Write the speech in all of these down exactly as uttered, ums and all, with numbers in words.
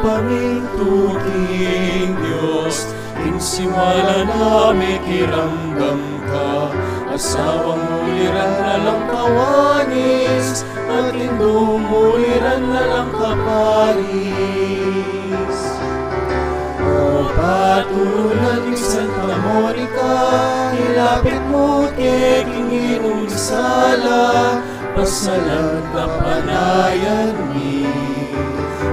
Pamintu king Dios, king simala na mekiramdam ka, asawa mu liran na lang kawanis, at indu mu liran na lang kaparis. O paturunan mi Santa Monica, ilapit mu ke king Ginung sala, pasalan kapanayan mi,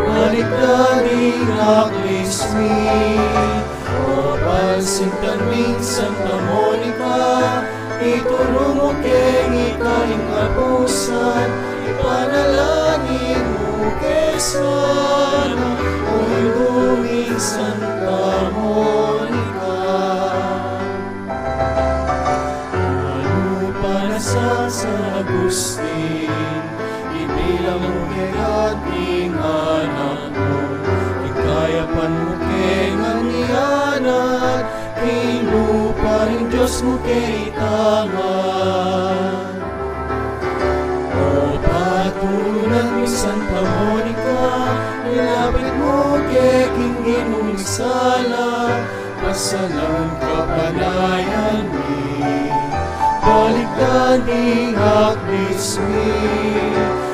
balikdan ding aklis mi. O pansintan ming Santa Monica, ituru mu keng ika ing apusan, ipanalangin mu ke sana, o indu ming Santa Monica. Anu pa na San Agustin, ibilang mu kekami ing anak mu, ing kayapan mu keng anyanan, king lupa ning Dios mu ke itangan. O paturunan mi Santa Monica, ilapit mu ke king Ginung sala, pasalan kapanayan mi, balikdan ding aklis mi.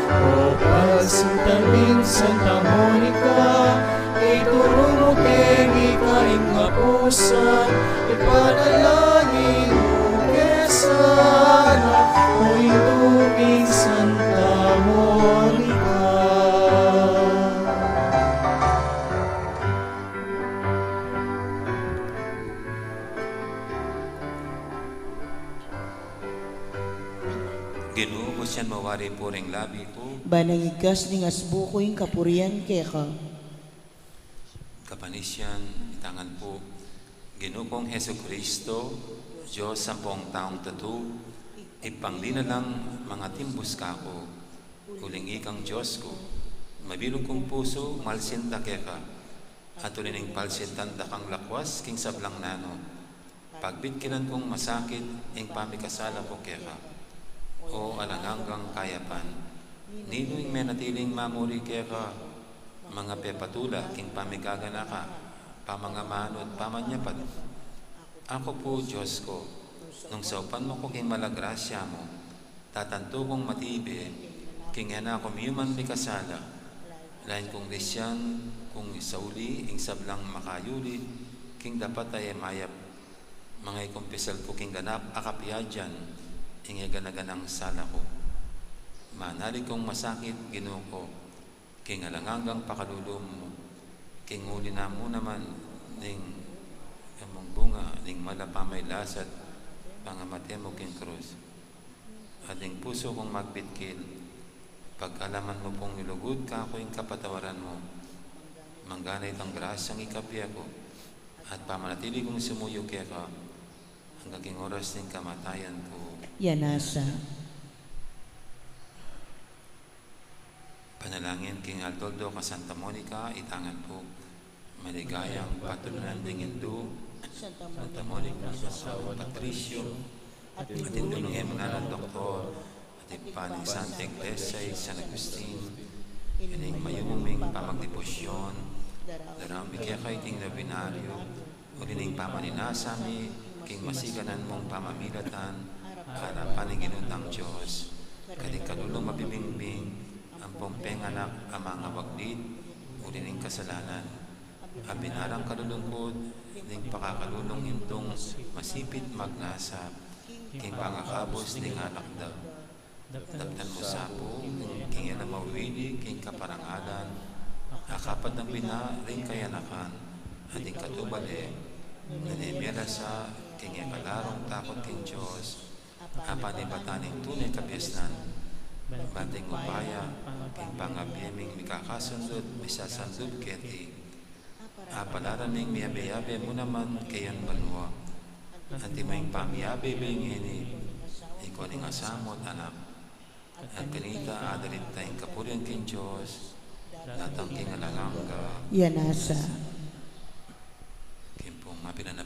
O pansintan ming Santa Monica, ituru mu keng ika ing apusan, ipanalangin mu ke sana, o indu ming Santa Monica. Ginu, ku sian mu wari puring labi ku. Ban ing igkas ning asbu ku ing kapurian keka. Kapanisian, itangan pu. Ginu kung Jesucristo, Dios ampong taung tutu, ipanglilalang mangatimbus kaku, uling ikang Dios ku, mabilug kung pusu, malsinta keka, at uli ning palsintan da kang lakwas king sablang nanu, pagbitkilan kung masakit ing pamikasala ku keka. O alang anggang kayapan, ninu ing menatiling mamuri keka, mangapepatula king pamigaganaka, pamangamanu at pamanyapat? Aku pu, Dios ku, nung saupan mu ku king mala grasya mu, tatantu kung matibe, king e na ku miyuman mikasala, lain kung lisian kung isauli ing sablang makayuli king dapat a e mayap, mangaikumpisal ku king ganap a kapiajan ing e gana-ganang sala ku. Manalig kung masakit, Ginu ku, king alang anggang pakalulu mu, king uli na mu naman ning among bunga ning mala pamailasat, pangamate mu king krus. At ing pusu kung magbitkil, pag-alaman mu pung ilugud kaku ing kapatawaran mu, manggana itang grasyang ikabie ku, at pamanatili kung sumuyu keka, anggang king oras ning kamatayan ku. Yanasa. Panalangin king aldo-aldo kang Santa Monica, itangan pu. Maligayang paturunan ding indu, Santa Monica, San Patricio, at indu ning e mananang doktor, at ibpa ning Santa Iglesia, i San Agustin, ining mayumung pamagdebosyon, daraun mi keka iting nobenaryo, uli ning pamaninasa mi king masiganan mung pamamilatan, arapan ning Ginu tang Dios, karing kalulung mabibingbing, ampong penganak a mangawaglit, uli ning kasalanan, a binarang kalulungkut, ning pakakalulung intung masipit magnasa, king pangakabus ning anak da. Daptan mu sa pu, king e na mawili, king kaparangalan, a kapatang bina ring kayanakan, at ing katubal e, nune mie la sa, king e kalarung takut king Dios, a panibatan ning tune kabiasnan, ban ding upaya, king pangabie ming mikakasundut, misasandub keti. Apalaran ming miyabe-yabe mu naman keyan banua. Antimo ing pamiyabe mi ngeni, ikua ning asamu at anak. At kanita adalit ta ing kapurian king Dios, datang king alang angga. Yanasa. King pung mapilan a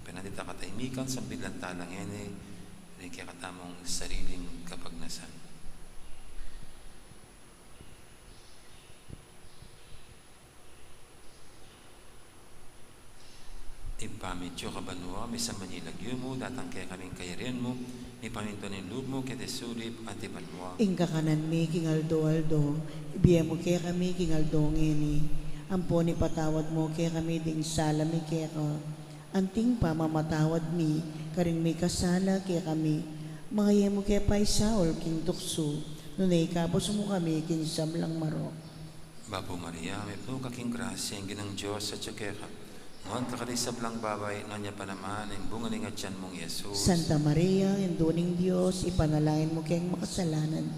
pinanita katahimikan, sambilan tala ngeni, ring kekatamung sariling kapagnasan. Ibpa mi, atsu ka banua, misamban ya ing lagyu mu, datang kekami ing kayarian mu, mipamintuan ing lub mu, keti sulip anti banua. Ing kakanan mi king aldo-aldo, ibie mu kekami king aldo ngeni. Ampon ipatawad mu kekami ding sala mi keka, anting pamamatawad mi karing mikasala kekami. Manga e mu ke paisaul king tuksu, nune ikabus mu kami king sablang marok. Bapu Maria, mipnu ka king grasya, ing Ginung Dios atsu keka. Nuan ka karing sablang babai, nuan ya pa naman ing bunga ning atian mung Jesus. Santa Maria, Indu ning Dios, ipanalangin mu keng makasalanan,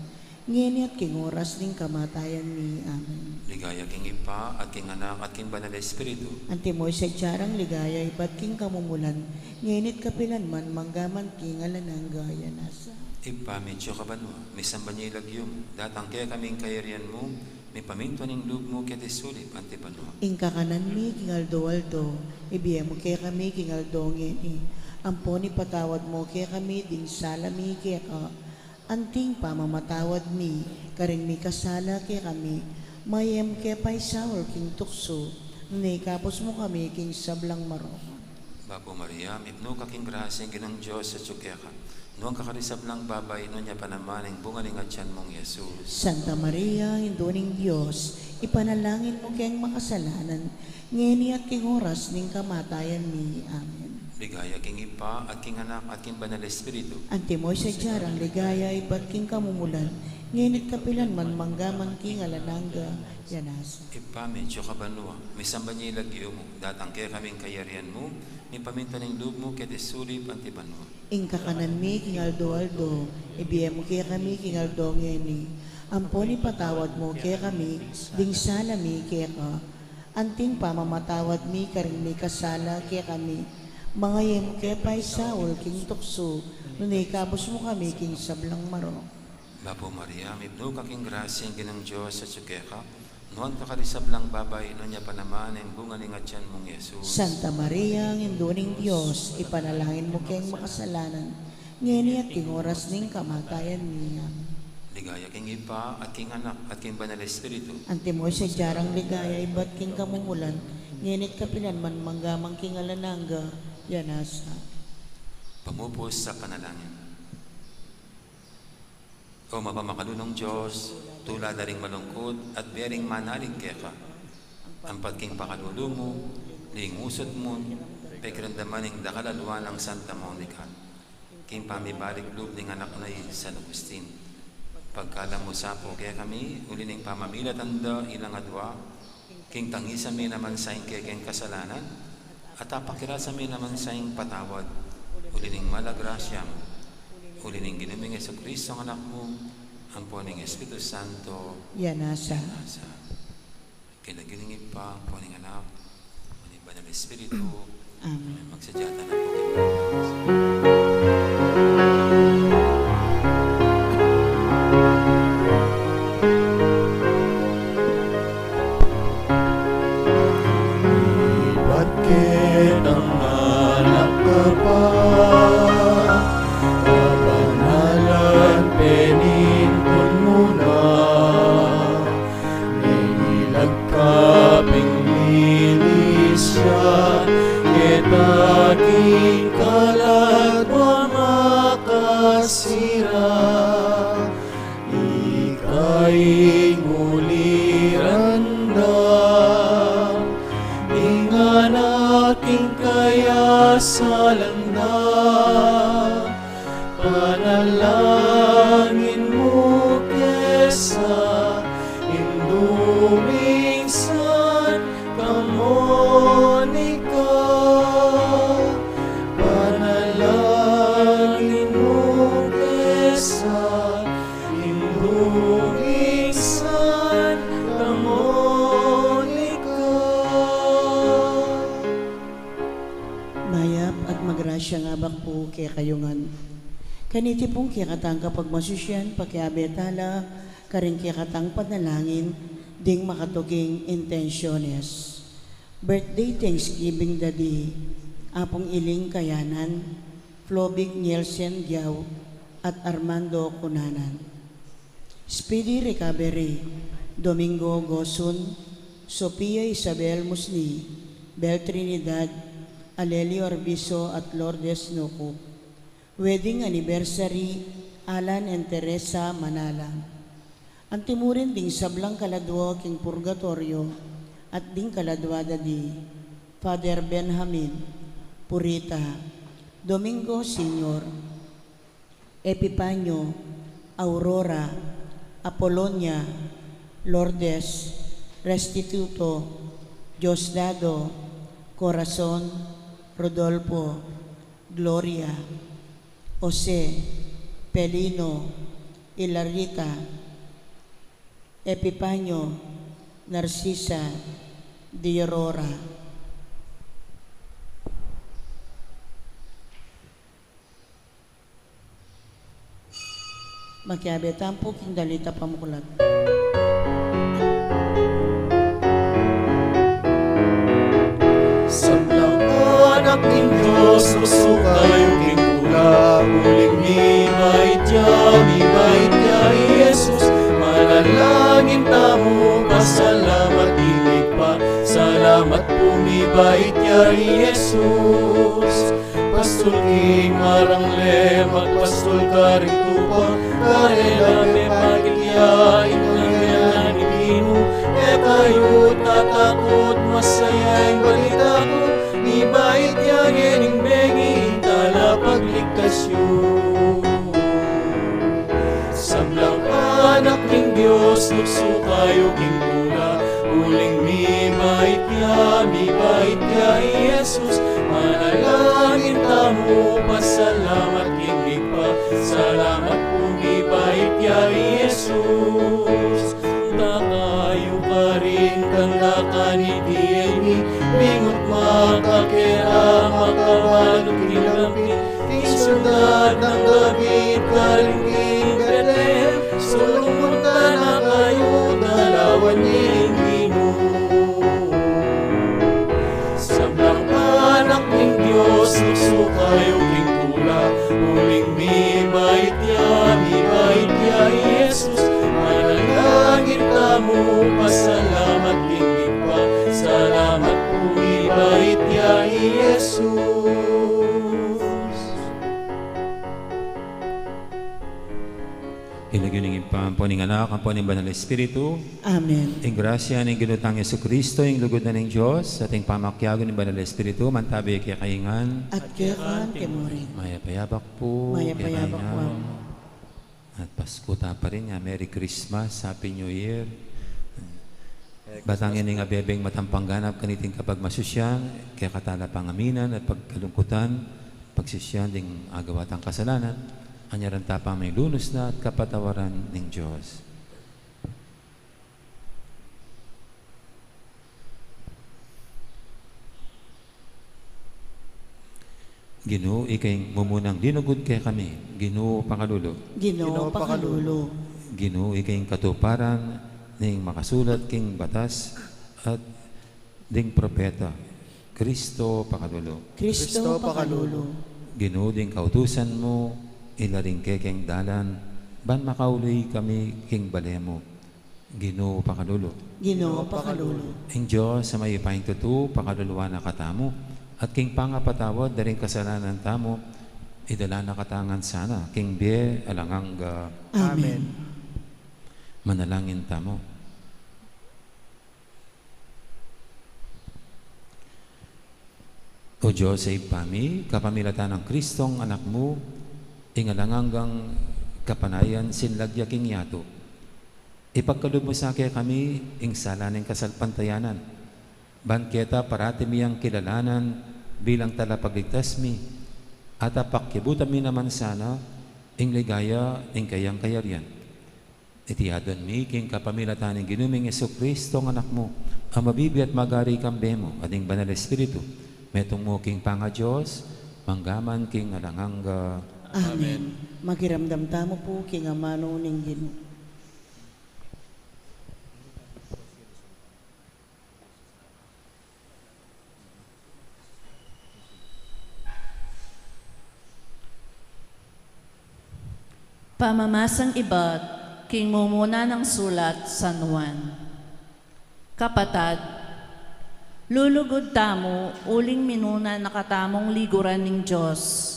ngeni at king oras ning kamatayan mi. Amen. Ligaya king Ibpa, at king Anak, at king Banal Espiritu. Antimo ing sadya rang ligaya ibat king kamumulan, ngeni at kapilan man, mangga man king alang angga. Ya nasa. Ibpa mi, atsu ka banua, misamban ya ing lagyu mu, datang kekami ing kayarian mu, mipamintuan ing lub mu, keti sulip anti banua. Ing kakanan mi king aldo-aldo, ibie mu kekami king aldo ngeni. Ampon ipatawad mu kekami ding sala mi keka, anting pamamatawad mi karing mikasala kekami. Manga e mu ke paisaul king tuksu, nune ikabus mu kami king sablang marok. Bapu Maria, mipnu ka king grasya, ing Ginung Dios atsu keka. Nuan ka karing sablang babai, nuan ya pa naman ing bunga ning atian mung Jesus. Santa Maria, Indu ning Dios, ipanalangin mu keng makasalanan, ngeni at king oras ning kamatayan mi. Amen. Ligaya king Ibpa, at king Anak, at king Banal Espiritu. Antimo ing sadya rang ligaya ibat king kamumulan, ngeni at kapilan man, mangga man king alang angga. Ya nasa. Ibpa mi, atsu ka banua, misamban ya ing lagyu mu, datang kekami ing kayarian mu, mipamintuan ing lub mu, keti sulip anti banua. Ing kakanan mi king aldo-aldo, ibie mu kekami king aldo ngeni. Ampon ipatawad mu kekami ding sala mi keka, anting pamamatawad mi karing mikasala kekami. Manga e mu ke paisaul king tuksu, nune ikabus mu kami king sablang marok. Bapu Maria, mipnu ka king grasya, ing Ginung Dios atsu keka. Nuan ka karing sablang babai, nuan ya pa naman ing bunga ning atian mung Jesus. Santa Maria, Indu ning Dios, ipanalangin mu keng makasalanan, ngeni at king oras ning kamatayan mi. Amen. Ligaya king Ibpa, at king Anak, at king Banal Espiritu. Antimo ing sadya rang ligaya ibat king kamumulan, ngeni at kapilan man, mangga man king alang angga. Ya nasa. Pamupus a panalangin. O mapamakalulung Dios, tula da ring malungkut at bie ring manalig keka, ampat king pakalulu mu, ling usut mu, pekiramdaman ing dakal a lua nang Santa Monica king pamibalik lub ning anak na i San Agustin. Pagkalub mu sa pu kekami, uli ning pamamilatan da ilang adua, king tangisan mi naman sa ing kekeng kasalanan, at apakirasan mi naman sa ing patawad, uli ning mal a grasya mu, uli ning Ginu ming Jesucristo, Anak mu, ampo ning Espiritu Santo. Ya nasa. Ya nasa. King lagyu ning Ibpa, ampo ning Anak, ampo ning Banal Espiritu. Amen. Magsadya tana pu. Ibat ketang anak, Ibpa, kabanalan penintun mu na. Neng ilag ka pin milisya keta king kaladwa makasira, ika ing uliran da, ing anak ing kayasalan da. Panalangin mu ke sa Indu ming Santa Monica. Panalangin mu ke sa Indu ming Santa Monica. Mayap at magrasyang abak pu kekayu ngan. Kaniti pung kekatang kapagmasusyan, pakiabe tala karing kekatang panalangin ding makatuking intensyones. Birthday Thanksgiving da di Apung Iling Kayanan, Flobig Nielsen Giao, at Armando Cunanan. Speedy recovery, Domingo Gosun, Sofia Isabel Musni, Bel Trinidad, Aleli Orbiso at Lourdes Nukup. Wedding anniversary, Alan and Teresa Manalang. Antimurin ding sablang kaladua king purgatoryo at ding kaladua da di Father Benjamin Purita, Domingo Senior, Epifanio, Aurora, Apolonia, Lourdes, Restituto, Diosdado, Corazon, Rodolfo, Gloria, Jose, Pelino, Hilarita, Epifanio, Narcisa, Diorora. Makiabe tamu pu king dalit a pamuklat. Sablang anak ning Dios, luksu kayu king tula, uling mibait ya, mibait ya i Jesus. Manalangin tamu, pasalamat king Ibpa, salamat pu mibait ya i Jesus. Pastul king marang le, magpastul karing tupa, karela mepakit ya ing karelan ning Ginu. E kayu tatakut, masaya ing balita ku, mibait ya ngening bengi ing talapagligtas yu. Sablang anak ning Dios, luksu kayu king tula, uling mibait ya, mibait ya i Jesus. Manalangin tamu, pasalamat king Ibpa, salamat pu mibait ya i Jesus. Takayu karin kang dakan iti ini, bingut makakera, makabalug king lampin, king syudad nang David, karin king Betlehem, sulung munta na kayu, dalawan ye ing Ginu. Sablang anak ning Dios, luksu kayu king tula, uling mibait ya, mibait ya i Jesus. Manalangin tamu, pasalamat king Ibpa, salamat pu mibait ya i Jesus. King lagyu ning Ibpa, ampo ning Anak, ampo ning Banal Espiritu. Amen. Ing grasya ning Ginu tang Jesucristo, ing lugud na ning Dios, at ing pamakiabe ning Banal Espiritu, mantabi kekayu ngan. At keka naman mu rin. Mayap a abak pu. Mayap a abak pu. At Pasku ta pa rin ya, Merry Christmas, Happy New Year. Ba tang ining abebeng matang pangganap kaniting kapagmasusyan, kekatala pangaminan at pagkalungkutan, pagsisian ding agawa tang kasalanan, anyaran ta pang milunus na at kapatawaran ning Dios. Ginu, ika ing mumunang linugud kekami. Ginu, pakalulu. Ginu, pakalulu. Ginu, ika ing katuparan ning makasulat king batas at ding propeta. Kristo, pakalulu. Kristo, pakalulu. Ginu, ding kautusan mu, ila ring kekeng dalan, ban makauli kami king bale mu. Ginu, pakalulu. Ginu, pakalulu. Ing Dios a mayupayang tutu, pakaluluan na katamu, at king pangapatawad da ring kasalanan tamu, idala na katamu ngan sana king bie alang angga. Amen. Manalangin tamu. O Dios a Ibpa mi, kapamilatan nang Kristong Anak mu, ing alang anggang kapanayan sinlag ya king yatu, ipagkalub mu sa kekami ing sala ning kasalpantayanan, ban keta parati mi yang kilalanan bilang talapagligtas mi, at apakiabutan mi naman sana ing ligaya ning kayang kayarian. Iti adwan mi king kapamilatan ning Ginu ming Jesucristo, ing Anak mu, a mabibie at magari kambe mu at ning Banal Espiritu, metung mu king pangaDios, mangga man king alang angga. Amen. Amen. Makiramdam tamu pu king amanu ning Ginu. Pamamasang ibat king mumuna nang sulat San Juan. Kapatad, Lulugud tamu uling minuna na katamung liguran ning Dios.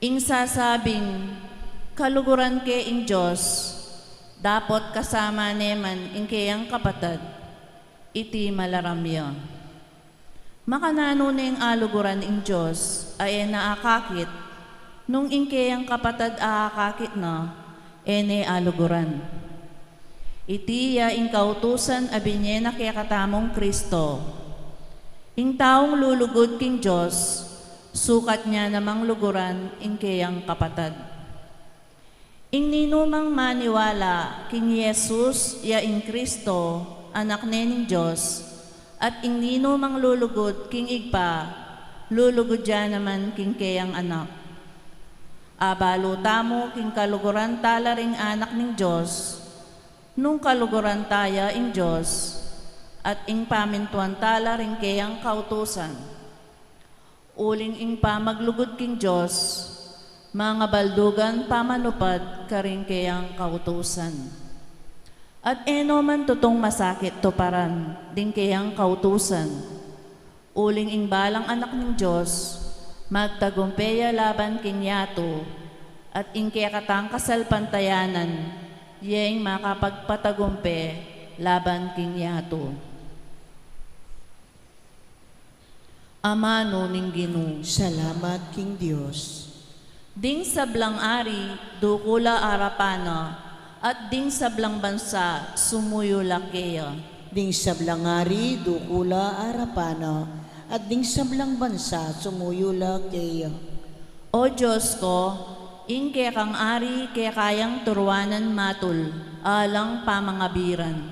Ing sasabing, "Kaluguran ke ing Dios," dapot kasama ne man ing keyang kapatad, iti malaram ya. Makananu neng aluguran ing Dios a e na akakit, nung ing keyang kapatad a akakit na, e ne aluguran? Iti ya ing kautusan a binye na kekatamung Kristo. Ing taung lulugud king Dios, sukat nia namang luguran ing keyang kapatad. Ing ninumang maniwala king Jesus ya ing Kristo, Anak ne ning Dios, at ing ninumang lulugud king Ibpa, lulugud ya naman king keyang Anak. Abalu tamu king kaluguran ta la ring anak ning Dios, nung kaluguran ta ya ing Dios, at ing pamintuan ta la ring keyang kautusan. Uling ing pamaglugud king Dios, mangabaldugan pamanupad karing keyang kautusan. At e no man tutung masakit tuparan ding keyang kautusan. Uling ing balang anak ning Dios, magtagumpe ya laban king yatu, at ing kekatang kasalpantayanan, yeng makapagpatagumpe laban king yatu. Amanu ning Ginu. Salamat king Dios. Ding sablang ari, dukul la arapan na, at ding sablang bansa, sumuyu la keya. Ding sablang ari, dukul la arapan na, at ding sablang bansa, sumuyu la keya. O Dios ko, ing kekang ari keka yang turuanan matul, alang pamangabiran.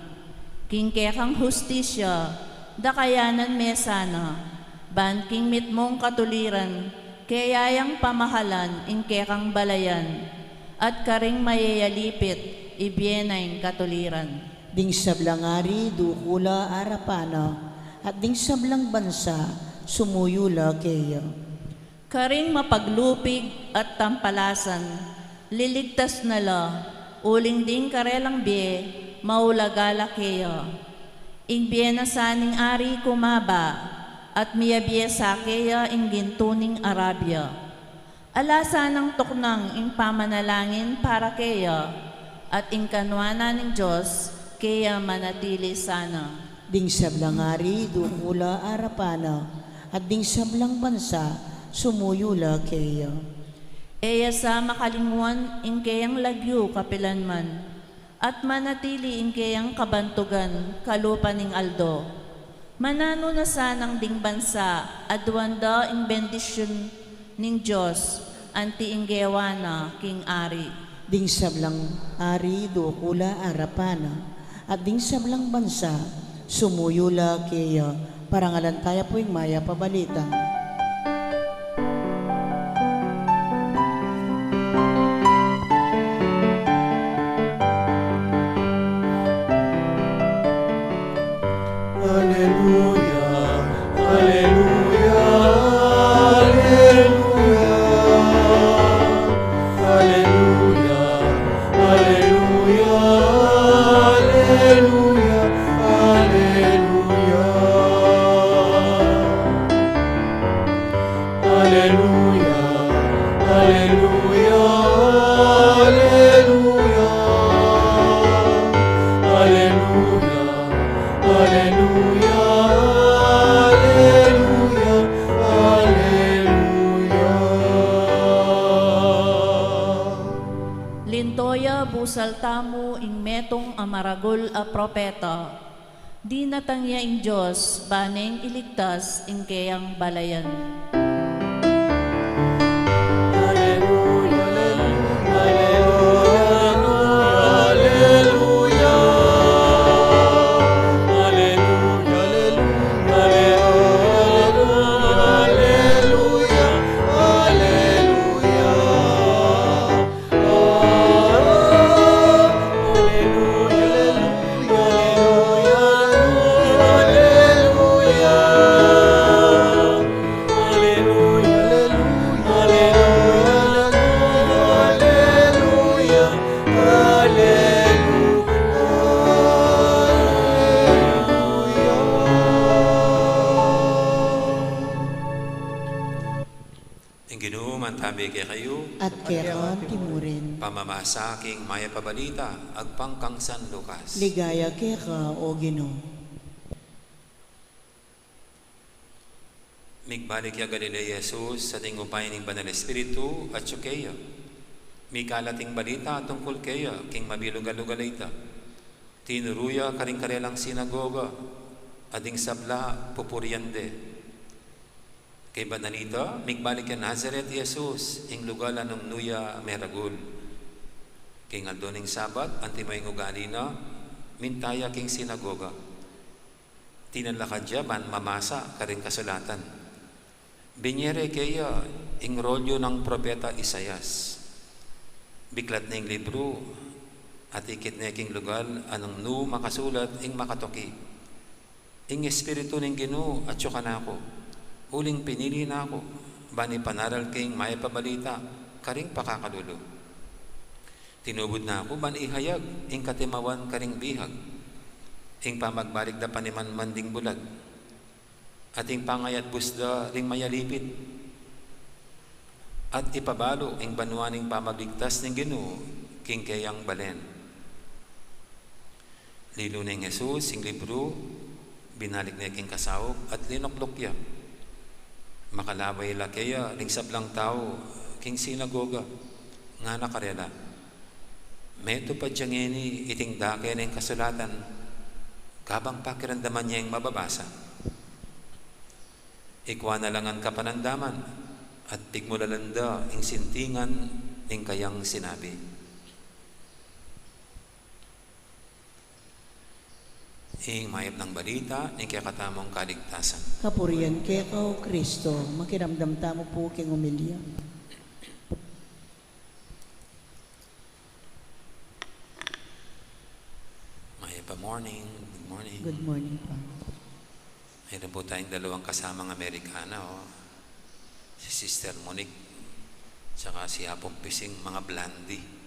King kekang hustisya, dakayanan me sana, ban king mitmung katuliran, keya yang pamahalan ing kekang balayan, at karing mayayalipit, ibie na ing katuliran. Ding sablang ari, dukul la arapan na, at ding sablang bansa, sumuyu la keya. Karing mapaglupig at tampalasan, liligtas na la, uling ding karelang bie, maulaga la keya. Ing bie na sa ning ari kumaba, at miyabie sa keya ing gintu ning Arabia. Ala sanang tuknang ing pamanalangin para keya, at ing kanwanan ning Dios keya manatili sana. Ding sablang ari, dukul la arapan na, at ding sablang bansa, sumuyu la keya. E ya sa makalingwan ing keyang lagyu kapilanman, at manatili ing keyang kabantugan kalupa ning aldo. Mananu na sanang ding bansa, aduan da ing bendisyun ning Dios, anti ing gewa na king ari. Ding sablang ari, dukul la arapan na, at ding sablang bansa, sumuyu la keya. Parangalan taya pu ing mayap a balita. Aleluya, aleluya, aleluya. Aleluya, aleluya, aleluya, aleluya. Aleluya, aleluya, aleluya. Aleluya, aleluya, aleluya, aleluya. Linto ya, busal tamu ing metung a maragul a propeta. Dinatang ya ing Dios, ba neng iligtas ing keyang balayan. Aleluya, aleluya, aleluya, aleluya. Aleluya, aleluya, aleluya, aleluya. Tabi kekayu. At keka mu rin. Pamamasa king Mayap a Balita agpang kang San Lucas. Ligaya keka, O Ginu. Migbalik ya Galilea i Jesus, ating upaya ning Banal Espiritu atyu keya. Mikalat ing balita tungkul keya king mabilug a lugal a ita. Tinuru ya karing karelang sinagoga, at ding sabla pupurian de. Kaybat na nita, migbalik ya Nazaret i Jesus, ing lugal a nung nu ya meragul. King aldo ning Sabat, antimo ing ugali na, minta ya king sinagoga. Tinalakad ya ban mamasa karing kasulatan. Binie re keya ing rolyo nang propeta Isaias. Biklat ne ing libru, at ikit ne king lugal a nung nu makasulat ing makatuki. Ing Espiritu ning Ginu atyu kanaku, uling pinili na ku ban ipanaral ke ing Mayap a Balita karing pakakalulu. Tinubud na ku ban ihayag ing katimawan karing bihag, ing pamagbalik da panimanman ding bulag, at ing pangayatbus da ring mayalipit, at ipabalu ing banua ning pamagligtas ning Ginu king keyang balen. Lilu ne ing Jesus ing libru, binalik ne king kasaup, at linukluk ya. Makalaway la keya ring sablang tau king sinagoga, ngana karela, "Metupad ya ngeni iting dake ning kasulatan kabang pakiramdaman ye ing mababasa." Ikua na la ngan kapanandaman, at pigmulalan da ing sintingan ning kayang sinabi. Ing Mayap nang Balita ning kekatamung kaligtasan. Kapurian keka, O Kristo. Makiramdam tamu pu king omilya. Mayap a morning. Good morning. Good morning, Father. Mayroon po tayong dalawang kasamang Amerikana, oh. Si Sister Monique, tsaka si Apong Pising, mga blondie.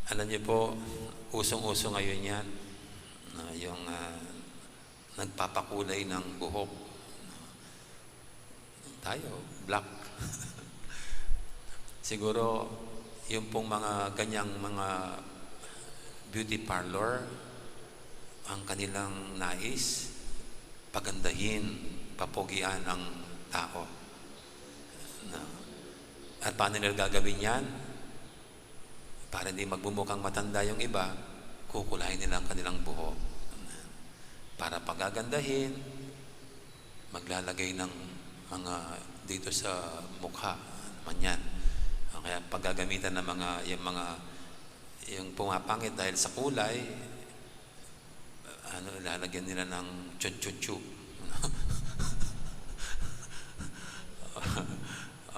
Alam niyo po, usong-uso ngayon yan, na yung, ah, nagpapakulay ng buhok. Tayo, black. Siguro, yung pong mga ganyang mga beauty parlor, ang kanilang nais, pagandahin, papogian ang tao. No? At paano nila gagawin yan? Para hindi magmumukhang matanda yung iba, kukulayin nila ang kanilang buhok. Para pagagandahin, maglalagay ng mga dito sa mukha, ano man yan. O kaya paggagamitan ng mga, yung mga, yung pumapangit dahil sa kulay, ano, lalagyan nila ng chuchuchu. O,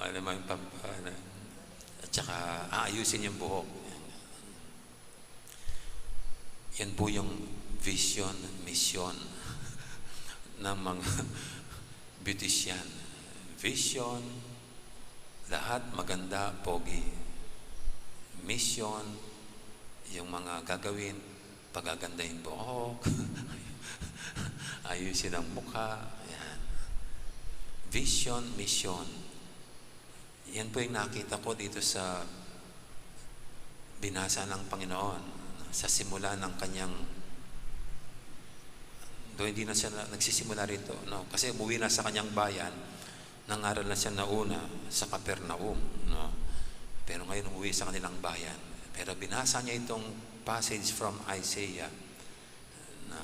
ano man, pampa-, ano, at saka aayusin yung buhok. Yan po yung vision, mission ng mga beautician. Vision, lahat maganda, pogi. Mission, yung mga gagawin, pagaganda yung buhok, ayusin ang mukha, yan. Vision, mission. Yan po yung nakita ko dito sa binasa ng Panginoon sa simula ng kanyang, do hindi na siya na, nagsisimula rito, no? Kasi umuwi na sa kanyang bayan, nangaral na siya nauna sa Capernaum, no? Pero ngayon umuwi sa kanilang bayan. Pero binasa niya itong passage from Isaiah na,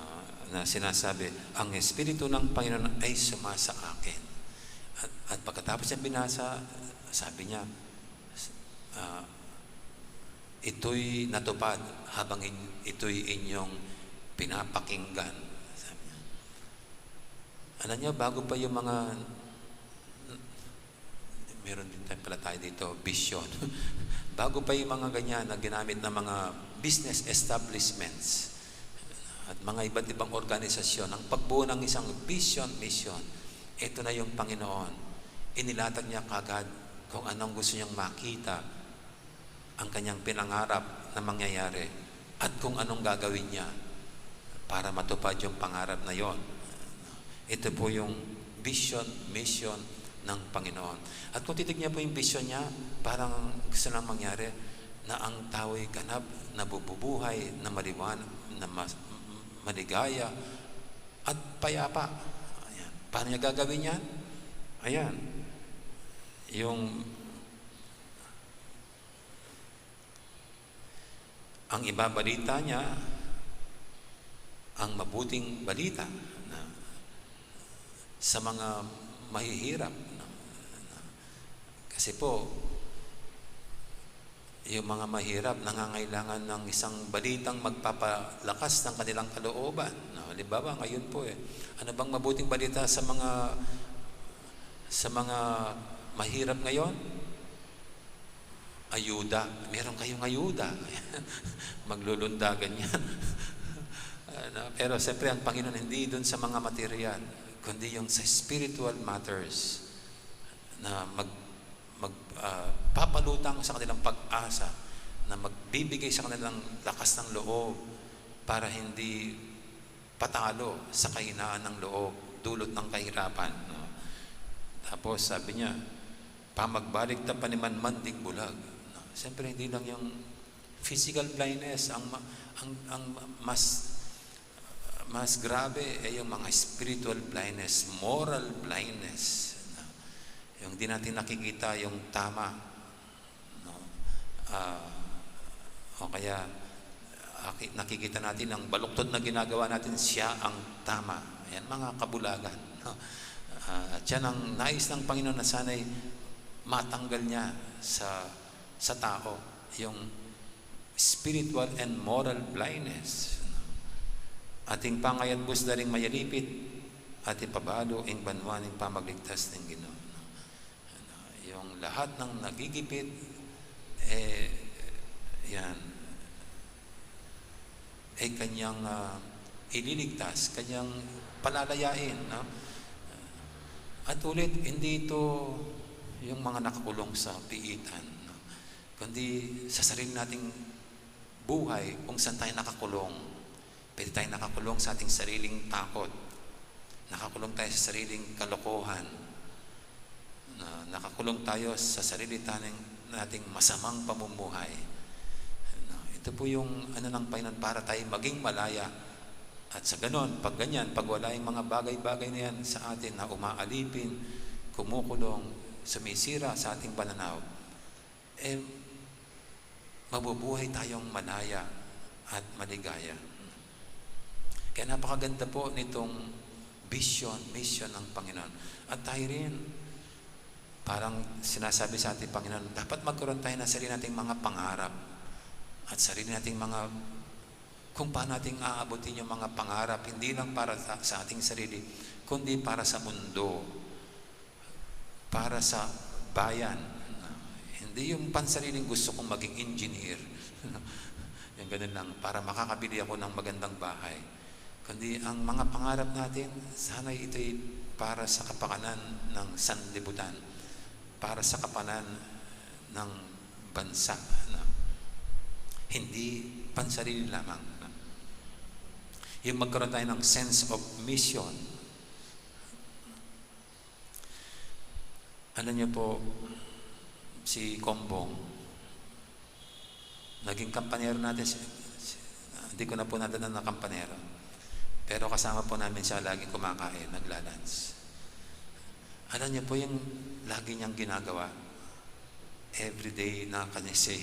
na sinasabi, "Ang Espiritu ng Panginoon ay sumasa akin." At, at pagkatapos niya binasa, sabi niya, ah, "Ito'y natupad habang in-, ito'y inyong pinapakinggan." Sabi niya. Alam niyo, bago pa yung mga, meron din tayo, pala tayo dito, vision. Bago pa yung mga ganyan na ginamit ng mga business establishments at mga iba't ibang organisasyon, ang pagbuo ng isang vision, mission, ito na yung Panginoon. Inilatag niya kagad kung anong gusto niyang makita, ang kanyang pinangarap na mangyayari, at kung anong gagawin niya para matupad yung pangarap na yon. Ito po yung vision, mission ng Panginoon. At kung titignan po yung vision niya, parang gusto lang mangyari na ang tao'y ganap, nabubuhay, na maliwan, na mas, maligaya, at payapa. Ayan. Paano niya gagawin yan? Ayan. Yung ang ibabalita niya, ang mabuting balita na sa mga mahihirap. Na, na, kasi po, yung mga mahirap nangangailangan ng isang balitang magpapalakas ng kanilang kalooban. No? Halimbawa, ngayon po eh, ano bang mabuting balita sa mga sa mga mahirap ngayon? Ayuda. Meron kayong ayuda. Maglulundagan yan. Ano, pero siyempre, ang Panginoon hindi dun sa mga material, kundi yung sa spiritual matters na mag, mag, ah, papalutang sa kanilang pag-asa, na magbibigay sa kanilang lakas ng loob para hindi patalo sa kahinaan ng loob, dulot ng kahirapan, no? Tapos sabi niya, "Pamagbalik ta panimanman ding bulag." No? Siyempre, hindi lang yung physical blindness ang, ma- ang, ang mas, mas grabe ay yung mga spiritual blindness, moral blindness. No? Yung di natin nakikita yung tama, no? Ah, o kaya, aki- nakikita natin ang baluktot na ginagawa natin, siya ang tama. Yan, mga kabulagan, no? Ah, at yan ang nais ng Panginoon na sana'y matanggal niya sa, sa tao, yung spiritual and moral blindness. Ating pangayatbus da ring mayalipit, at ipabalu ing banua ning pamagligtas ning Ginu. Ano, yung lahat ng nagigipit, eh, yan, eh, kanyang, ah, ililigtas, kanyang palalayain, no? At ulit, hindi ito yung mga nakakulong sa piitan, no? Kundi sa sarili nating buhay kung saan tayo nakakulong. Pwede tayong nakakulong sa ating sariling takot. Nakakulong tayo sa sariling kalokohan. Na, nakakulong tayo sa sarili tayong, nating masamang pamumuhay. Na, ito po yung ano ng Panginoon para tayo maging malaya. At sa ganon, pag ganyan, pag wala yung mga bagay-bagay na yan sa atin na umaalipin, kumukulong, sumisira sa ating pananaw, eh, mabubuhay tayong malaya at maligaya. Kaya napakaganda po nitong vision, mission ng Panginoon. At tayo rin, parang sinasabi sa ating Panginoon, dapat magkaroon tayo ng sarili nating mga pangarap at sarili nating mga, kung paano nating aabutin yung mga pangarap, hindi lang para sa, sa ating sarili, kundi para sa mundo, para sa bayan. Hindi yung pansariling gusto kong maging engineer. Yung ganun lang, para makakabili ako ng magandang bahay. Kundi ang mga pangarap natin, sana ito'y para sa kapakanan ng sanlibutan, para sa kapakanan ng bansa. No? Hindi pansarili lamang. No? Yung magkaroon tayo ng sense of mission. Alam niyo po, si Kombong, naging kampanero natin, si, si, hindi ko na po nadala na kampanero. Pero kasama po namin siya, laging kumakain, naglalunch. Alam niyo po yung lagi niyang ginagawa? Everyday na kanya siya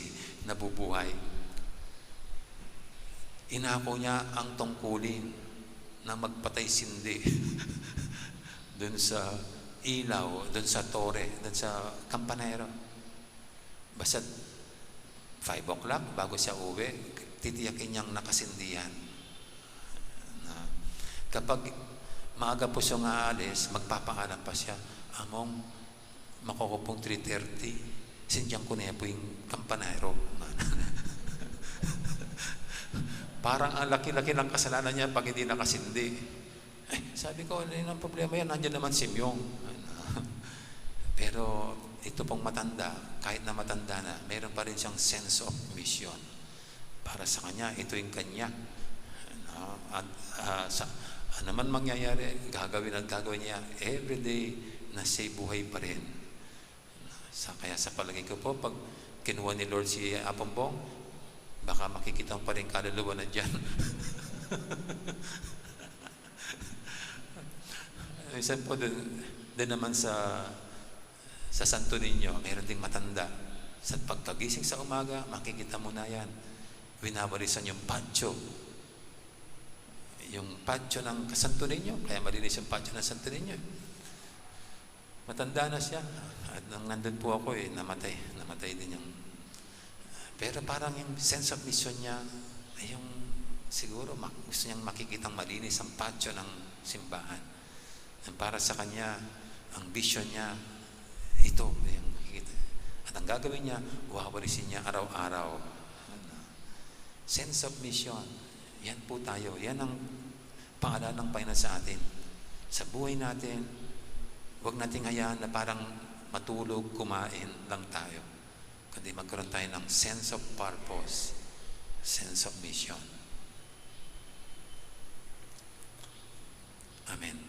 nabubuhay. Inako niya ang tungkulin na magpatay sindi dun sa ilaw, dun sa tore, dun sa kampanero. Basta five o'clock, bago siya uwi, titiyakin niyang nakasindi yan. Na, kapag maaga po siyang aalis, magpapaalam pa siya, "Among, makuko pong three thirty, sindian ko na po yung kampanero." Parang ang laki-laki ng kasalanan niya pag hindi nakasindi. Eh, sabi ko, "Ano yung problema yan? Nandiyan naman si Myung." Pero ito pong matanda, kahit na matanda na, meron pa rin siyang sense of mission. Para sa kanya, ito yung kanya. Ano? At, ah, sa, Ano man mangyayari, gagawin at gagawin niya, everyday, nasa buhay pa rin. Sa, kaya sa palagay ko po, pag kinuha ni Lord si Apong Bong, baka makikita mo pa rin kaluluwa na diyan. Minsan po, dun, dun naman sa, sa Santo Niño, mayroon ding matanda. Sa pagkagising sa umaga, makikita mo na yan. Winawalisan yung patio. Yung patio ng Santo Niño, kaya malinis yung patio ng Santo Niño. Matanda na siya. At nung nandun po ako, eh, namatay. Namatay din yung, pero parang yung sense of mission niya, ay, yung siguro mak-, gusto niyang makikitang malinis ang patio ng simbahan. Ang para sa kanya, ang vision niya, ito, yung makikita. At ang gagawin niya, wawalisin niya araw-araw. Sense of mission. Yan po tayo. Yan ang pangalan ng Panginoon sa atin. Sa buhay natin, huwag nating hayaan na parang matulog, kumain lang tayo. Kundi magkaroon tayo ng sense of purpose, sense of mission. Amen.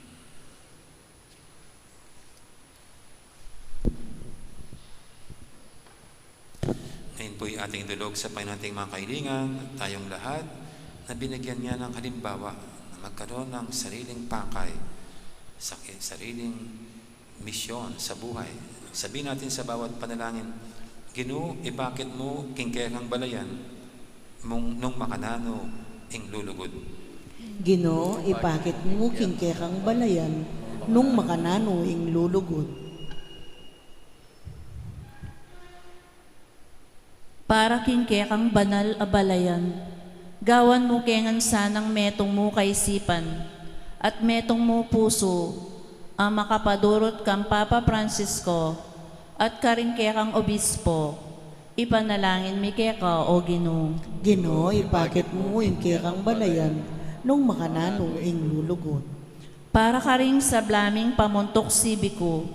Ngayon po'y ating idulog sa Panginoon ating mga kahilingan, tayong lahat na binigyan niya ng halimbawa na magkaroon ng sariling pakay, sa sariling misyon sa buhay. Sabihin natin sa bawat panalangin, "Ginu, ipakit mu king kekang balayan mung nung makananu ing lulugud." Ginu, ipakit mu king kekang balayan nung makananu ing lulugud. Para king kekang banal a balayan, gawan mu ke ngan sanang metung mu kaisipan at metung mu pusu a makapadurut kang Papa Francisco at karing kekang obispo. Ipanalangin mi keka, O Ginu. Ginu, ipakit mu ing kekang balayan nung makananu ing lulugud. Para karing sabla ming pamuntuk sibiku,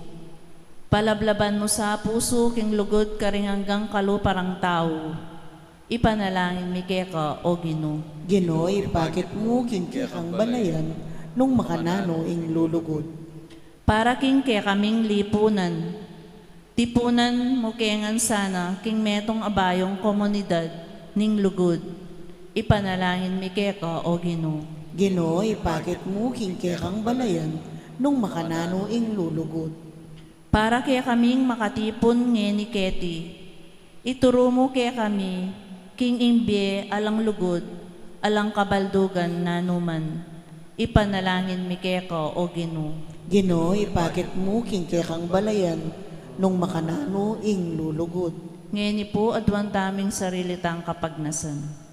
palablaban mu sa pusu king lugud karing anggang kalupa rang tau. Ipanalangin mi keka, O Ginu. Ginu, ipakit mu king kekang balayan nung makananu ing lulugud. Para king kekaming lipunan, tipunan mu ke ngan sana king metung a bayung komunidad ning lugud. Ipanalangin mi keka, O Ginu. Ginu, ipakit mu king kekang balayan nung makananu ing lulugud. Para kekaming makatipun ngeni keti, ituru mu kekami king ing bie alang lugud, alang kabaldugan nanuman. Ipanalangin mi keka, O Ginu. Ginu, ipakit mu king kekang balayan nung makananu ing lulugud. Ngeni pu, aduan taming sarili tang kapagnasan.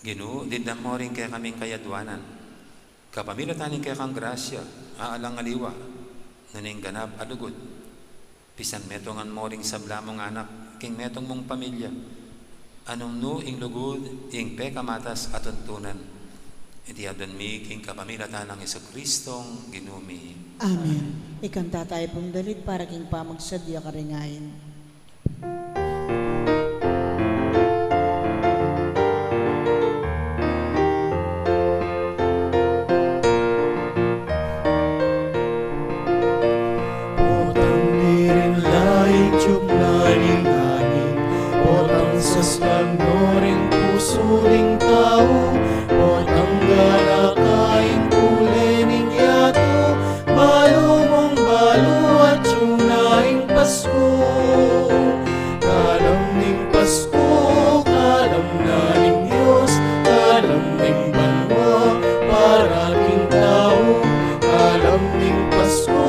Ginu, dinan mo ring kekaming kayaduanan, kapamilatan ning kekang grasya, alang aliwa na ning ganap a lugud. Pisan metungan mo ring sabla mung anak king metung mung pamilya, a nung nu ing lugud ing pekamatas a tuntunan. Iti adwan mi king kapamilatan nang Jesucristong Ginu mi. Amen. Ikanta tayu pung dalit para king pamagsadya karing ain. Potang dirin la ing tiup na ning angin, potang saslan no ring pusu ning tau, potang galak ing kule ning yatu, balu mung balu atyu na ing Pasku. Kalam ning Pasku, kalam na ning Dios, kalam ning banua, para king tau, kalam ning Pasku,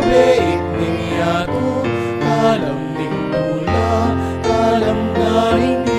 beit ning yatu, kalam ning tula, kalam na ning Dios.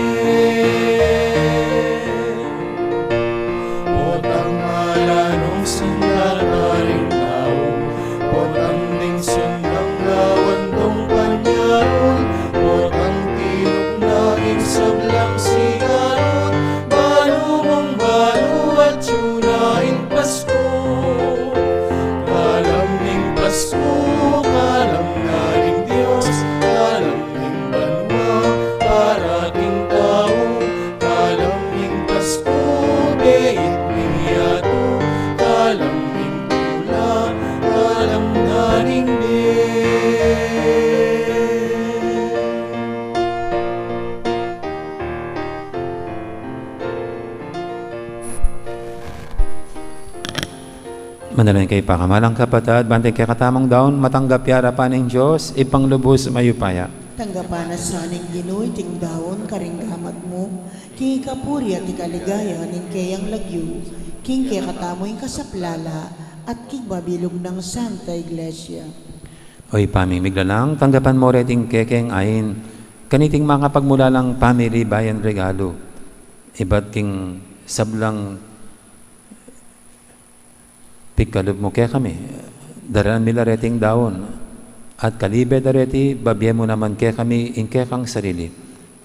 Manalangin kayu pakamalan kung kapatad, ban iting kekatamung daun matanggap ya arapan ning Dios, Ibpang lubus mayupaya. Tanggapan na sa ning Ginu iting daun karing gamat mu, king ikapuri at ikaligaya ning keyang lagyu, king kekatamu ing kasaplalan, at king babilug nang Santa Iglesia. O Ibpa ming miglalang, tanggapan mu reting kekeng ain, kaniting makapagmulalang pamilibayan regalu, ibat king sablang pigkalub mu kekami, daralan mi la reting daun, at kalibe da reti, babie mu naman kekami ing kekang sarili.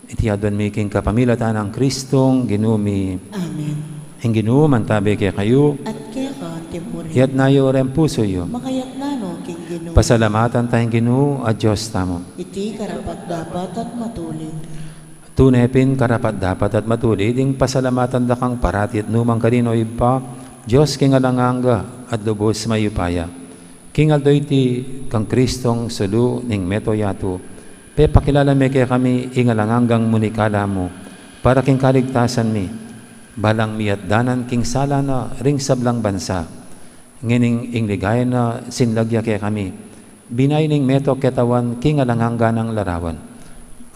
Iti aduan mi king kapamilatan nang Kristong Ginu mi. Amen. Ing Ginu mantabi kekayu. At keka mu rin. Itas yu reng pusu yu. Makaitas no king Ginu. Pasalamatan taya ing Ginu a Dios tamu. Iti karapat-dapat at matulid. Tune pin karapat-dapat at matulid ing pasalamatan da kang parati at nukarin man, O Ibpa, Dios king alang angga at lubus mayupaya. King aldo iti kang Kristong sulu ning mabilug a yatu, pepakilala me kekami ing alang anggang munikala mu, para king kaligtasan mi, balang miyatdanan king sala na ring sablang bansa. Ngening ing ligaya na sinlag ya kekami, binayu ning mabilug a katawan king alang angga nang larawan.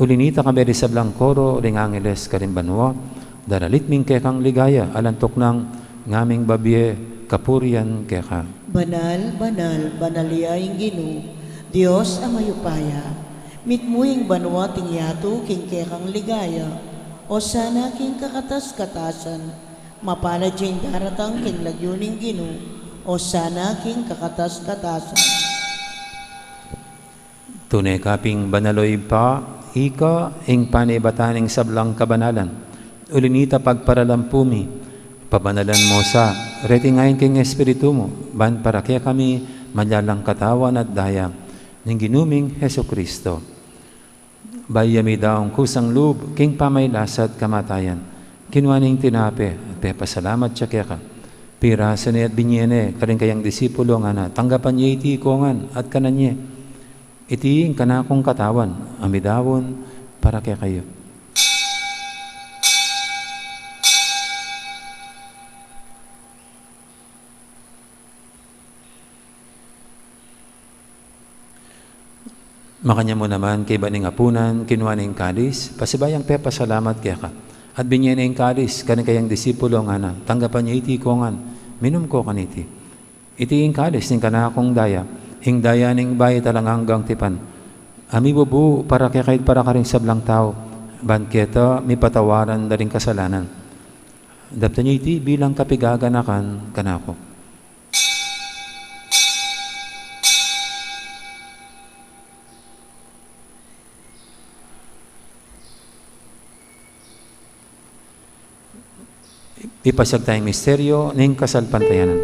Uli nita, kayabe ring sablang koro ring angeles karin banua, daralit mi ing kekang ligaya, alang tuknang ngaming babie kapurian keka. Banal, banal, banal ya ing Ginu, Dios a mayupaya. Mitmu ing banua at ing yatu king kekang ligaya. Osana king kakatas-katasan. Mapalad ya ing daratang king lagyu ning Ginu. Osana king kakatas-katasan. Tune ka pin banal, O Ibpa, ika ing panibatan ning sablang kabanalan. Uli nita pagparalan pu mi, pabanalan mu sa, reting ain king Espiritu mu, ban para kekami maging katawan at daya ning Ginu ming Jesucristo. Bayu ya midaun kusang lub king pamagkasakit at kamatayan, kinua ne ing tinape, pepasalamat ya keka, pirasu ne at binie ne karing kayang disipulo, ngana, tanggapan ye iti ikayu ngan at kanan ye. Iti ing kanakung katawan a midaun para kekayu. Makanyan mu naman, kaybat ning apunan, kinua ne ing kalis, pasibayu yang pepasalamat keka, at binie ne ing kalis karing kayang disipulo, ngana, tanggapan ye iti ikayu ngan, minum kayu kaniti. Iti ing kalis ning kanakung daya, ing daya ning bayu at alang anggang tipan, a mibubu para kekayu at para karing sablang tau, ban keta mipatawaran da ring kasalanan. Daptan ye iti bilang kapaganakan kanaku. Ipasiag taya ing misteryu ning kasalpantayanan.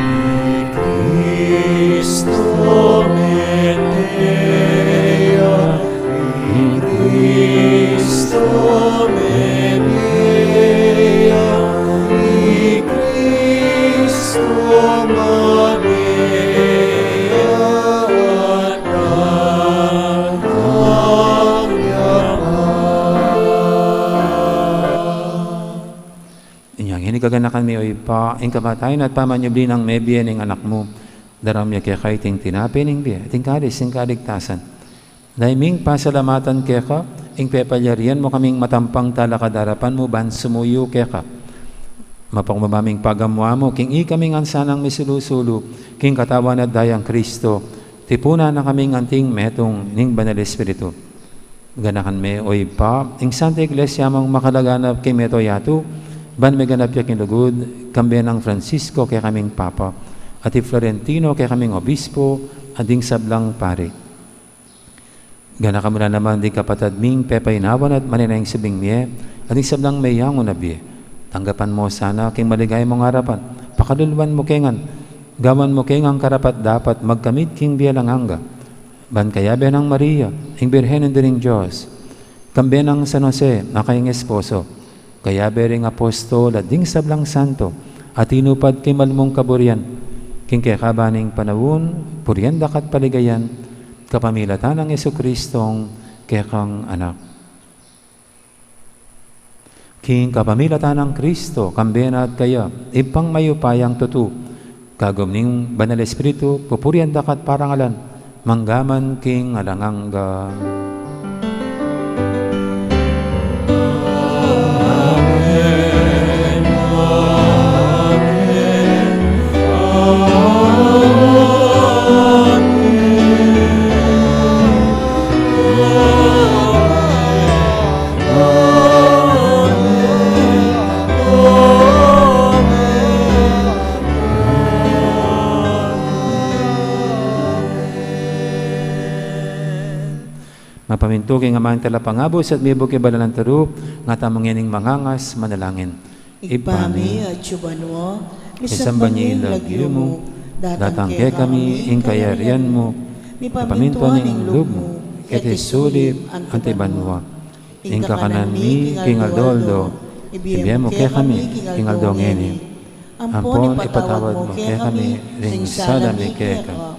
I Cristo mete ya, i Cristo mete ya, i Cristo mete ya, datang ya pa. Inya ngeni, kaganakan mi, O Ibpa, ing kamatayan at pamanyubli nang mebie ning Anak mu, daraun mi keka iting tinape ning bie, iting kalis ning kaligtasan. Daya ming pasalamatan keka, ing pepalyarian mu kaming matampang talakad king arapan mu ban sumuyu keka. Mapakumbaba ming pagamu-amu, king ikami ngan sanang misulu-sulu king katawan at dayang Cristo, tipunan na kaming anting metung ning Banal Espiritu. Ganakan me, O Ibpa, ing Santa Iglesia mung makalaganap king mabilug a yatu, ban meganap ya king lugud, kambe nang Francisco kekaming Papa, at i Florentino kekaming Obispo, at ding sablang pari. Ganakan mu la naman ding kapatad ming pepainawan at manenaya ing subling mie, at ding sablang meyangu na bie. Tanggapan mu sana king maligaya mung arapan, pakaluluan mu ke ngan, gawan mu ke ngan karapat-dapat magkamit king bie alang angga. Ban kayabe nang Maria, ing Birhen Indu ning Dios, kambe nang San Jose, a kayang esposo, kayabe ring apostol at ding sablang santo, a tinupad king malmung kaburian, king kekaban ning panaun, purian da ka at paligayan, Kapamilatan nang Jesucristong kekang Anak. King kapamilatan nang Kristo, kambe na at kaya, Ibpang mayupayang tutu, kagum ning Banal Espiritu, pupurian da ka at parangalan, mangga man king alang angga. Mapamintu king Aman Talapangabus at mibuk king banal a turu, ngatamu ngening mangangas manalangin. Ibpa mi, atsu ka banua, misamban ya ing lagyu mu, datang kekami ing kayarian mu, mipamintuan ing lub mu, keti sulip anti banua. Ing kakanan mi king aldo-aldo, ibie mu kekami king aldo ngeni. Ampon ipatawad mu kekami ring sala mi keka,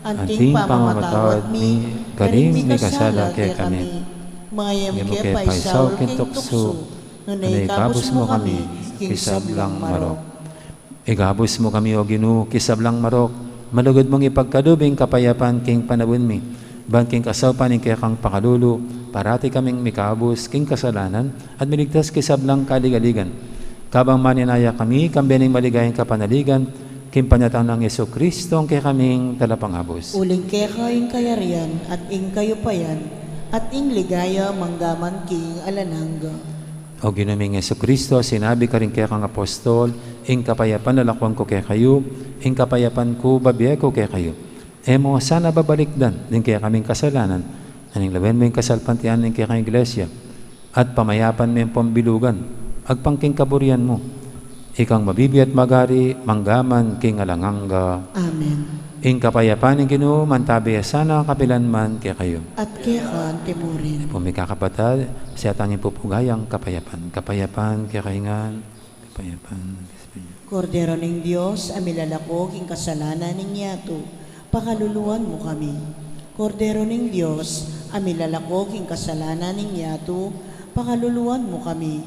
anting pamamatawad mi karing mikasala kekami. Manga e mu ke paisaul king tuksu, nune ikabus mu kami king sablang marok. Ikabus mu kami, O Ginu, king sablang marok, malugud mung ipagkalub ing kapayapan king panaun mi, ban king kasaupan ning kekang pakalulu, parati kaming mikabus king kasalanan at miligtas king sablang kaligaligan. Kabang maninaya kami, kambe ning maligayang kapanaligan, king panyatang nang Jesucristo, ing kekaming Talapangabus. Uling keka ing kayarian, at ing kayupayan, at ing ligaya, mangga man king alang angga. O Ginu ming Jesucristo, sinabi karing kekang apostol, Ing kapayapan lalakwan ku kekayu, ing kapayapan ku babie ku kekayu. E mu sana babalikdan ding kekaming kasalanan, nune lawen mu ing kasalpantayanan ning kekang Iglesia, at pamayapan me ampon bilugan, agpang king kaburian mu. Ikang mabibie at magari, mangga man king alang angga. Amen. Ing kapayapan ning Ginu, mantabi ya sana kapilan man kekayu. At keka mu rin. Pu, mikakapatad, sa tang ipupugayang kapayapan. Kapayapan kekayu ngan. Kapayapan. Kordero ning Dios, a milalako king kasalanan ning yatu, pakaluluan mu kami. Kordero ning Dios, a milalako king kasalanan ning yatu, pakaluluan mu kami.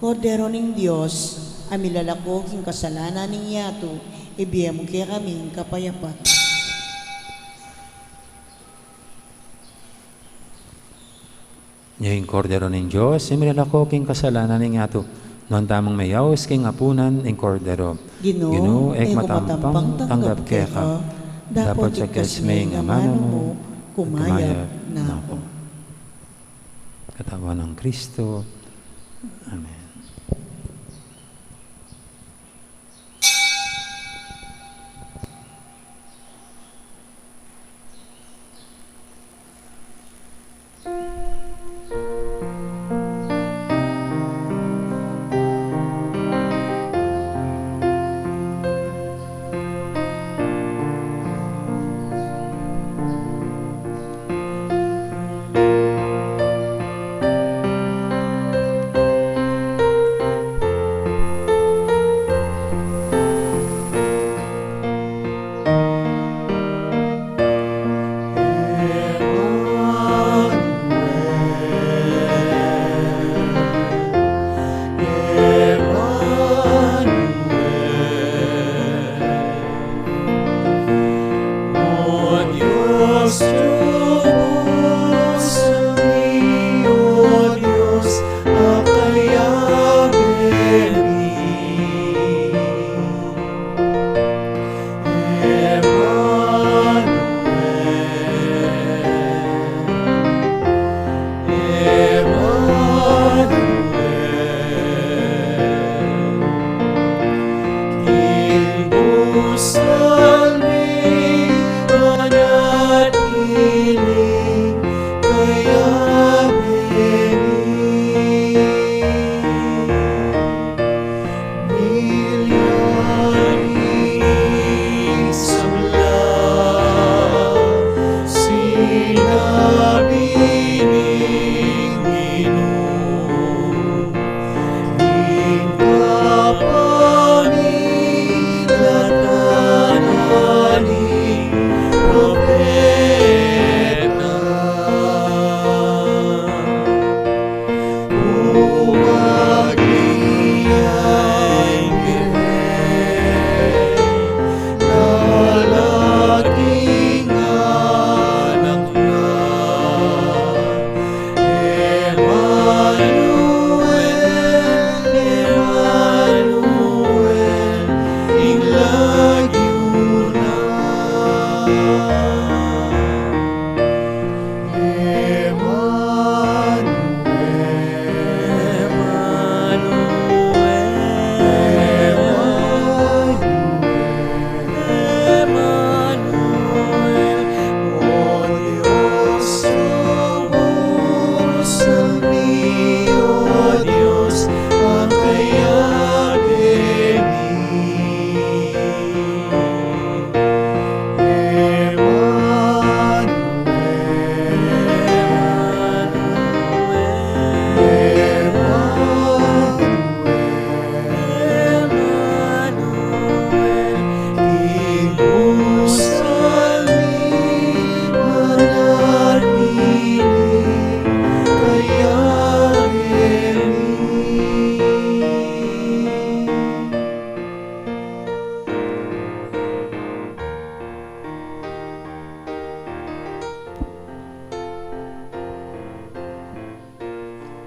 Kordero ning Dios, a milalako king kasalanan ning yatu, ibie mu kekami ing kapayapan. Nya ing Kordero ning Dios, a milalako king kasalanan ning yatu. Nuan tamung meyaus king apunan ning Kordero. Ginu, e ku matampang tanggap keka, dapot ikes me ing amanu mu, kumayap na ku. Katawan nang Kristo. Amen.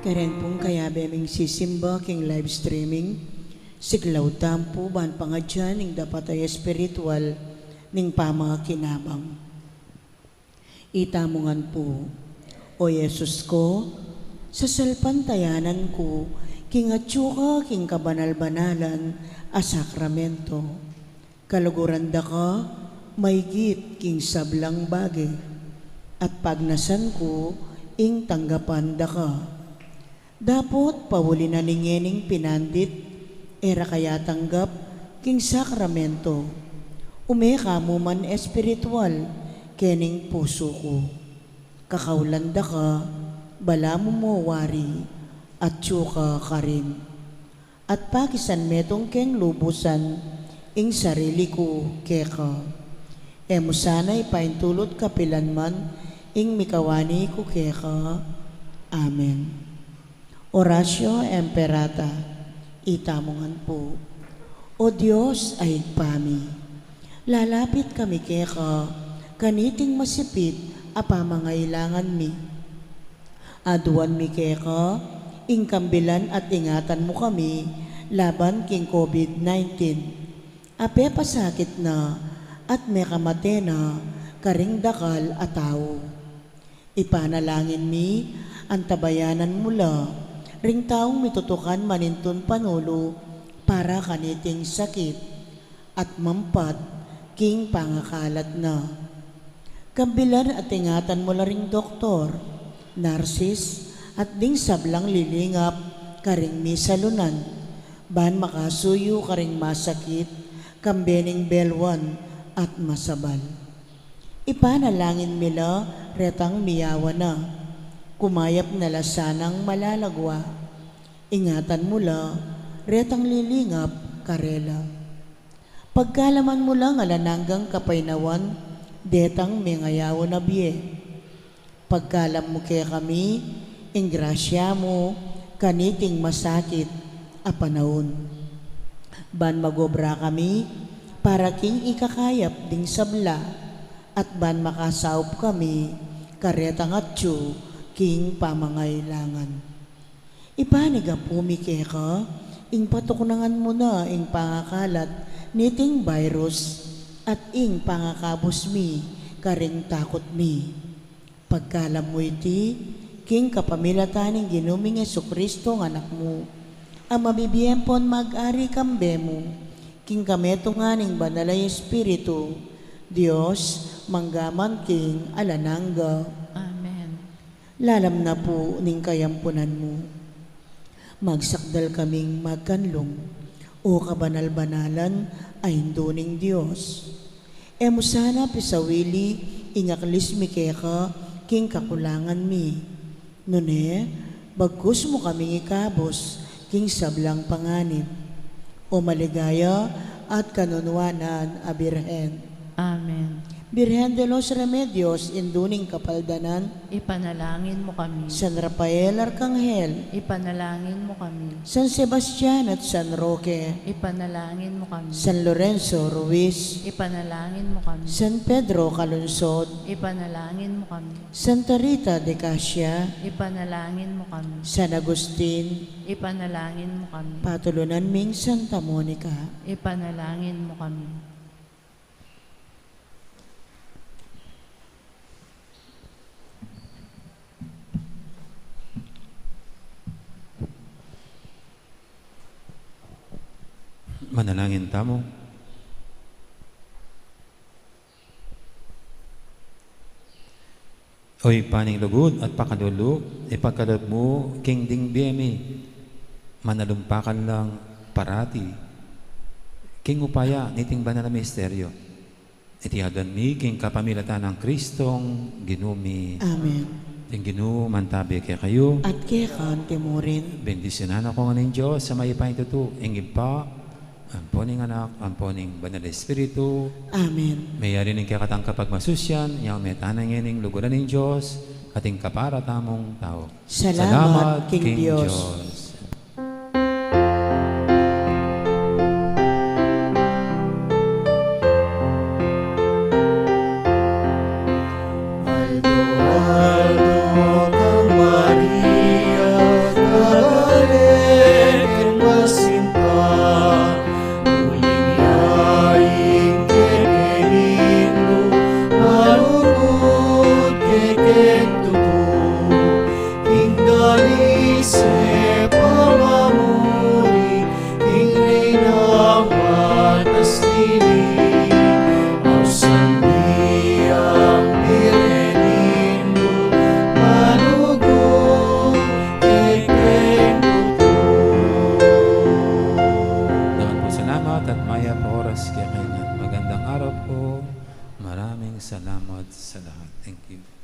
Ren pung kayabe ming sisimba king live streaming, siklaud tamu pu ban pangadyan ing dapat a espiritual ning pamakinabang. Itamu ngan pu. O Jesus ko, sasalpantayanan ku king atyu ka king kabanal-banalan a sakramento. Kaluguran da ka maigit king sablang bage, at pagnasan ku ing tanggapan da ka. Dapot pauli na ning ngening pinandit, e ra ka yatanggap king sakramento, ume ka mu man espiritual kening pusu ku. Kakaulan da ka, balamu mo wari, atyu ka karin. At pakisan metung keng lubusan ing sarili ku keka. E mu sana ipaintulut kapilan man ing mikawani ku keka. Amen. Oratio Imperata. Itamu ngan pu. O Dios a Ibpa mi, lalapit kami keka kaniting masipit a pamangailangan mi. Aduan mi keka ing kambilan at ingatan mu kami laban king COVID nineteen a pepasakit na at mekamate na karing dakal a tau. Ipanalangin mi, antabayanan mu la ring taung mitutukan manintun panulu para kaniting sakit at mampat king pangakalat na. Kambilan at ingatan mu la ring doktor, narsis, at ding sablang lilingap karing misalunan, ban makasuyu karing masakit, kambe ning belwan at masabal. Ipanalangin mi la retang miyawa na, kumayap na la sanang malagwa. Ingatan mu la retang lilingap karela. Pagkalaman mu lang alang anggang kapaynawan detang mengayawan a bie. Pagkalam mu kekami ing grasya mu kaniting masakit a panaun, ban mag-obra kami para king ikakayap ding sabla, at ban makasaup kami karetang atyu king pamangailangan. Ipanyawad mi keka ing patuknangan mu na ing pangakalat niting virus at ing pangakabus mi karing takut mi. Pagkalam mu iti king kapamilatan ning Ginu ming Jesucristo a Anak mu, a mabibie ampon mag-ari kambe mu king kametungan ning Banal a Espiritu, Dios, mangga man king alang angga. Amen. Lalam na pu ning kayampunan mu, magsakdal kaming magkanlung, O kabanal-banalan a Indu ning Dios. E mu sana pisawili ing aklis mi keka king kakulangan mi, nune bagkus mu kaming ikabus king sablang panganib, O maligaya at kanunuanan a Birhen. Amen. Birhen de los Remedios, Indu ning Kapaldanan, ipanalangin mu kami. San Rafael Arkanghel, ipanalangin mu kami. San Sebastian at San Roque, ipanalangin mu kami. San Lorenzo Ruiz, ipanalangin mu kami. San Pedro Calungsod, ipanalangin mu kami. Santa Rita de Casia, ipanalangin mu kami. San Agustin, ipanalangin mu kami. Patulunan ming Santa Monica, ipanalangin mu kami. Manalangin tamu. O Ibpa ning lugud at pakalulu, ipagkalub mu king ding bie mi, manalumpakan lang parati king upaya niting banal a misteryo. Iti aduan mi king kapamilatan nang Kristong Ginu mi. Amen. Ing Ginu mantabi kekayu. At keka mu rin. Bendisyunan na kayu ngan ning Dios a mayupaya king tutu, ing Ibpa, ampo ning Anak, ampo ning Banal a Espiritu. Amen. Meyari ning kekatang kapagmasusian, yabe tana ngeni king luguran ning Dios, at ing kapara tamung tau. Salamat king Dios. Aldo-aldo kang Maria, Ausan mi ang bie ning mundo, manugun ipengtutu. Dakan pung salamat at mayap a oras kekayu ngan. Magandang araw po. Maraming salamat sa lahat. Thank you.